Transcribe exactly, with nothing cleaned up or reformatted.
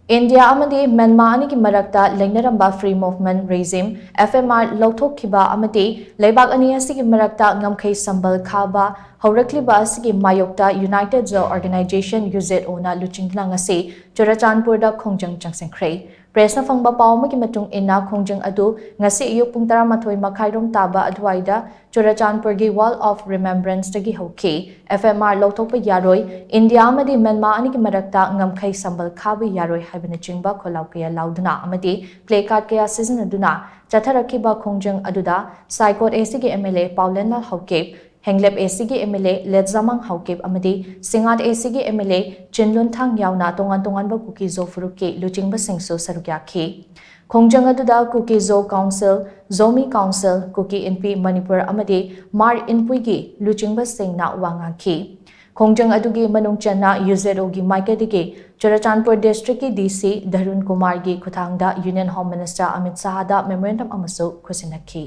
India ꯑꯃꯗꯤ Myanmar ꯑꯅꯤꯒꯤ ꯃꯔꯛꯇ ꯂꯩꯅꯔꯝꯕ Free Movement Regime, F M R, ꯂꯧꯊꯣꯛꯈꯤꯕ ꯑꯃꯗꯤ ꯂꯩꯕꯥꯛ ꯑꯅꯤ ꯑꯁꯤꯒꯤ ꯃꯔꯛꯇ ꯉꯝꯈꯩ ꯁꯝꯕꯜ ꯈꯥꯕ ꯍꯧꯔꯛꯂꯤꯕ ꯑꯁꯤꯒꯤ ꯃꯥꯌꯣꯛꯇ United Zo Organization, U Z O-ꯅ ꯂꯨꯆꯤꯡꯗꯨꯅ ꯉꯁꯤ ꯆꯨꯔꯆꯥꯟꯄꯨꯔꯗ ꯈꯣꯡꯖꯪ ꯆꯪꯁꯤꯟꯈ꯭ꯔꯦ꯫ ꯄ꯭ꯔꯦꯁꯅ ꯐꯪꯕ ꯄꯥꯎ ꯑꯃꯒꯤ ꯃꯇꯨꯡ ꯏꯟꯅ, ꯈꯣꯡꯖꯪ ꯑꯗꯨ ꯉꯁꯤ ꯑꯌꯨꯛ ꯄꯨꯡ ꯇꯔꯥꯃꯥꯊꯣꯏ ꯃꯈꯥꯏꯔꯣꯝ ꯇꯥꯕ ꯑꯗꯨꯋꯥꯏꯗ ꯆꯨꯔꯆꯥꯟꯄꯨꯔꯒꯤ Wall of Remembrance-ꯇꯒꯤ ꯍꯧꯈꯤ꯫ F M R ꯂꯧꯊꯣꯛꯄ ꯌꯥꯔꯣꯏ, ꯏꯟꯗꯤꯌꯥ ꯑꯃꯗꯤ ꯃ꯭ꯌꯥꯟꯃꯥꯔ ꯑꯅꯤꯒꯤ ꯃꯔꯛꯇ ꯉꯝꯈꯩ ꯁꯝꯕꯜ ꯈꯥꯕ ꯌꯥꯔꯣꯏ ꯍꯥꯏꯕꯅꯆꯤꯡꯕ ꯈꯣꯜꯂꯥꯎ ꯀꯌꯥ ꯂꯥꯎꯗꯨꯅ ꯑꯃꯗꯤ placard ꯀꯌꯥ ꯁꯤꯖꯤꯟꯅꯗꯨꯅ ꯆꯠꯊꯔꯛꯈꯤꯕ ꯈꯣꯡꯖꯪ ꯑꯗꯨꯗ ꯁꯥꯏꯀꯣꯠ A C-ꯒꯤ M L A ꯄꯥꯎꯂꯦꯟꯂꯥꯜ Haokip, ꯍꯦꯡꯂꯦꯞ A C-ꯒꯤ M L A ꯂꯦꯠꯖꯥꯃꯥꯡ Haokip ꯑꯃꯗꯤ ꯁꯤꯡꯉꯥꯠ A C-ꯒꯤ M L A ꯆꯤꯟꯂꯨꯟꯊꯥꯡ ꯌꯥꯎꯅ ꯇꯣꯉꯥꯟ ꯇꯣꯉꯥꯟꯕ ꯀꯨꯀꯤ ꯖꯣ ꯐꯨꯔꯨꯞꯀꯤ ꯂꯨꯆꯤꯡꯕꯁꯤꯡꯁꯨ ꯁꯔꯨꯛ ꯌꯥꯈꯤ꯫ ꯈꯣꯡꯖꯪ ꯑꯗꯨꯗ ꯀꯨꯀꯤ ꯖꯣ ꯀꯥꯎꯟꯁꯤꯜ, ꯖꯣꯃꯤ ꯀꯥꯎꯟꯁꯤꯜ, ꯀꯨꯀꯤ ꯏꯟꯄꯤ ꯃꯅꯤꯄꯨꯔ ꯑꯃꯗꯤ ꯃꯥꯔ ꯏꯟꯄꯨꯏꯒꯤ ꯂꯨꯆꯤꯡꯕꯁꯤꯡꯅ ꯋꯥ ꯉꯥꯡꯈꯤ꯫ ꯈꯣꯡꯖꯪ ꯑꯗꯨꯒꯤ ꯃꯅꯨꯡ ꯆꯟꯅ U Z O-ꯒꯤ ꯃꯥꯏꯀꯩꯗꯒꯤ ꯆꯨꯔꯆꯥꯟꯄꯨꯔ district-ꯀꯤ D C ꯙꯔꯨꯟ ꯀꯨꯃꯥꯔꯒꯤ ꯈꯨꯠꯊꯥꯡꯗ Union Home Minister Amit ꯁꯥꯍꯗ memorandum ꯑꯃꯁꯨ ꯈꯨꯠꯁꯤꯟꯅꯈꯤ꯫